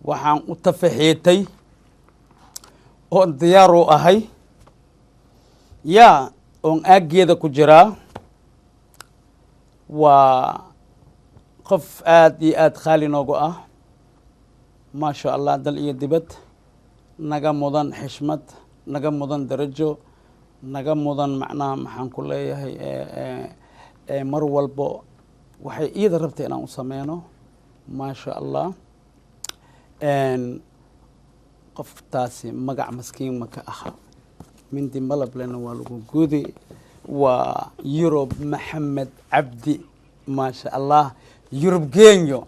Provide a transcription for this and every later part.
Waxaan u tafaxiitay oon diyaar u ahay yaa oon aaggeeda ku jiraa. Waa qof aada iyo aada khaali noogu ah, maasha Allah, dal iyo dibad naga mudan xishmad, naga mudan darajo, naga mudan macnaha maxaan ku leeyahay, mar walbo waxay iyada rabtay inaan u sameyno, maasha Allah. Qoftaasi magac maskiin ma ka aha, mindi malablena waa lagu gudi. Waa Yurub Maxamed Cabdi, maasha Allah, Yurub Genyo.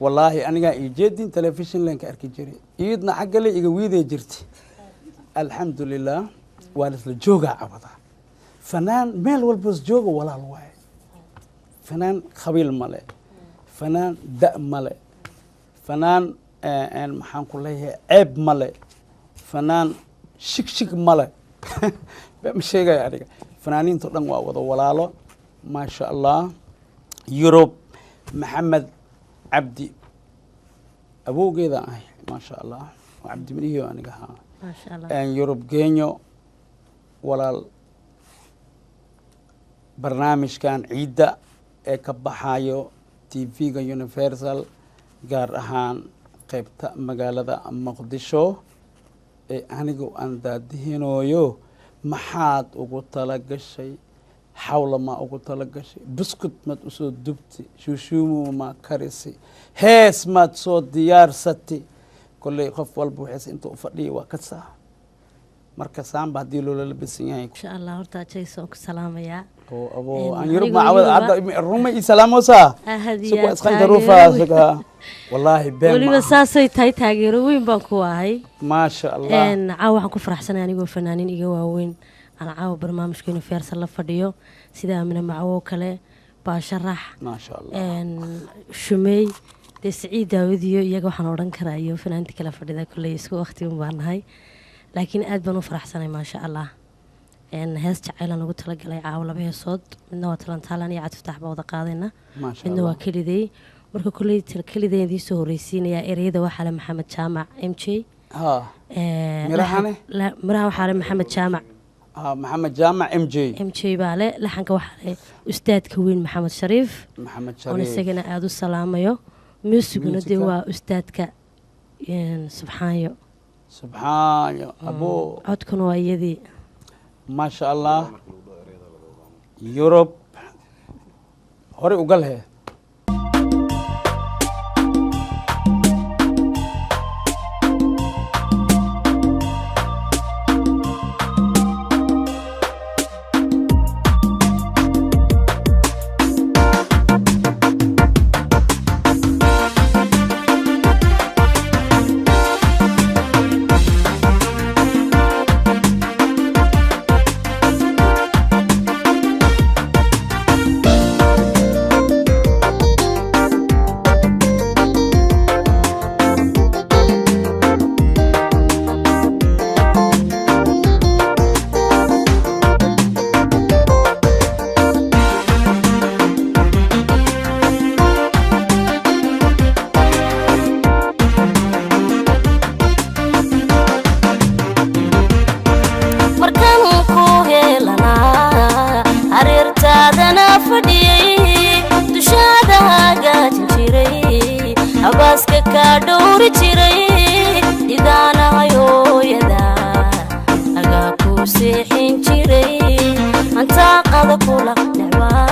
Wallaahi anigaa ijeedin telefishin len ka arki jiray, iidna xaggale iga wiiday jirtay. Alxamdulilah, waa laisla joogaa cabada. Fanaan meel walbas jooga walaal waaye. Fanaan khabiil male, fanaan da' male, fanaan maxaan ku leeyahay ceeb male, fanaan shig shig male. Ma sheegaya aniga, fanaaniinto dhan waa wada walaalo, maasha Allah. Yurub Maxamed Cabdi awowgeeda ahay, maasha Allah, waa Cabdi Mirihiyo aniga ahaa. Maasha Allah. Yurub Genyo walaal, barnaamijkan ciidda ee ka baxayo TV-ga Universal, gaar ahaan qeybta magaalada Muqdisho ee anigu aan daadihinooyo, maxaad ugu tala gashay? Xawla maa ugu tala gashay? Buskud maad usoo dubtay? Shuushuumu maa karisi? Hees maad soo diyaarsatay? Kolley qof walba wixiis inta u fadhiya waa ka saa. Marka saanba haddii loola labisan yahay. Insha Allah, horta Jayso ku salaamayaa. Oo abo Een, aan Yurub anigoo ma cawada Yuruba. Hadda ruma ii salaamosaa. Ahad suku iyo isqanka taageero ruufa weyn. Suka wallaahi been ma Weliba aha. Saasay tahay, taageero weyn baan ku ahay. Maasha Allah. Caawa waxaan ku faraxsanahay anigoo fanaaniin iga waaweyn aan caawa barnaamijka Universal la fadhiyo, sida Aamine Macawo kale, Baasharax, maasha Allah, Shumey, dee Siciid Daawadiyo iyaga waxaan odhan karaa iyo fanaaniinta kala fadhida kolley isku waqti un baan nahay, laakiin aad baan u faraxsanay, maasha Allah. Hees jacaylaan ugu talagalay caawa laba heesood, midna waa Talantaalan iyo Cabdifataax baa wada qaadayna, maasha midna waa Allah. Kelidey. Marka kolley kelidey idiin soo horreysiinayaa. Ereyada waxaa le Maxamed Jaamac M J. Ha. Mirahane? Miraha waxaa le Maxamed Jaamac. Ha, Maxamed Jaamac M J. M J baa le. Laxanka waxaa le ustaadka weyn Maxamed Shariif, Maxamed oon Shariif, isagana aada u salaamayo. Muusiguna dee Muusiga? waa ustaadka Subxaanyo. Subxaanyo abo. Codkuna waa iyadii. Maasha Allah. Yurub horey ugal he. Markaan ku helanaa hareertaadana fadhiyey, dushaada hagaajin jiray, habaaska kaa dhowri jiray, idaanahayooyada agaa ku seexin jiray, hantaaqada kula necbaa.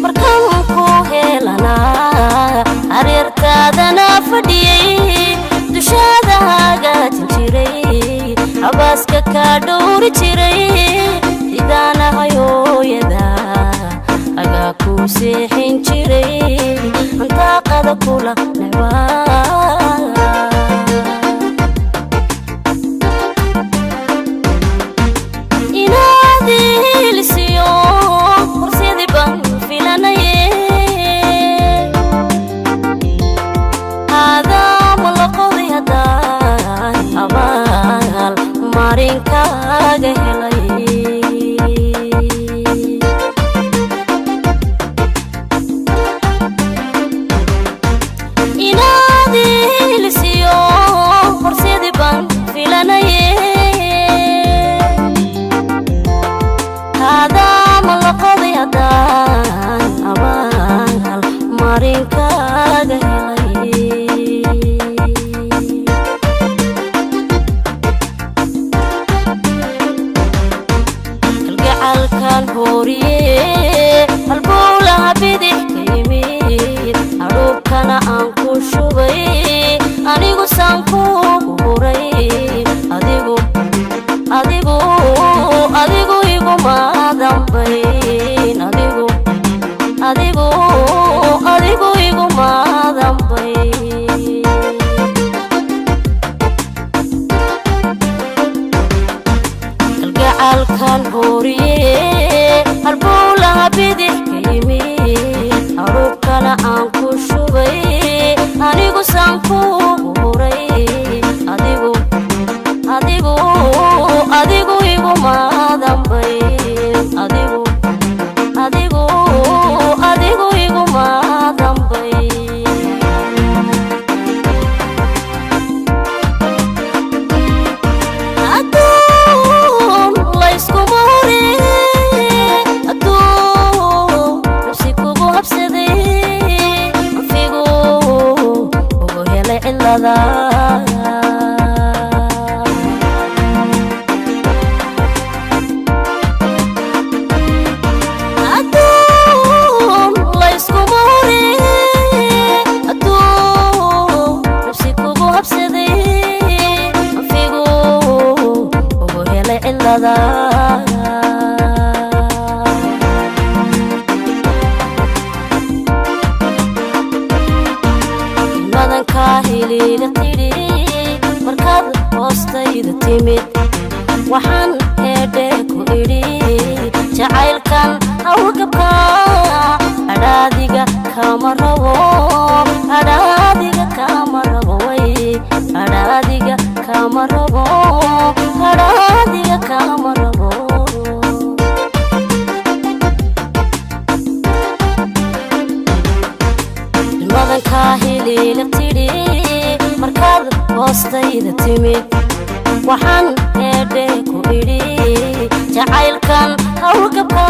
Markaan ku helanaa hareertaadana fadhiyey, dushaada hagaajin jiray, habaaska kaa dhowri jiray, idaanahayooyada agaa ku seexin jiray, hantaaqada kula necbaa. Inaad helisiyo horseedi baan filanaye, aadaama loqoday haddaan abaal marinkaaga helay. Marinkaaga helay. Kalgacalkan hooriye halbowlaha bidix ka yimid, hadhuubkana aan ku shubay, anigu saan kuugu huray. Adigu, adigu, adigu iguma dambayn. Adigu, adigu, adigu iguma dambayn. Kalgacalkan hooriye halbowlaha bidix ka yimid, hadhuubkana aan ku shubay, anigu saan kuugu huray. Adigu, adigu, adigu iguma dambayn. Adigu, adigu, adigu iguma dambayn. Adduun layskuma hore, adduun nafsi kugu habsaday, anfigu ugu helay cilada. Adduun layskuma hore, adduun nafsi kugu habsaday, anfigu ugu helay cilada. Ilmadankaa hiliila tidhi markaad hoostayda timid, waxaan heedhee ku idhi jacaylkan hawlgabka adhaadiga kama rabo, adhaadiga kama rabo way, adhaadiga kama rabo, adhaadiga kama rabo. Ilmadankaa hiliila tidhi markaad hoostayda timid, waxaan heedhee ku idhi jacaylkan hawlgabka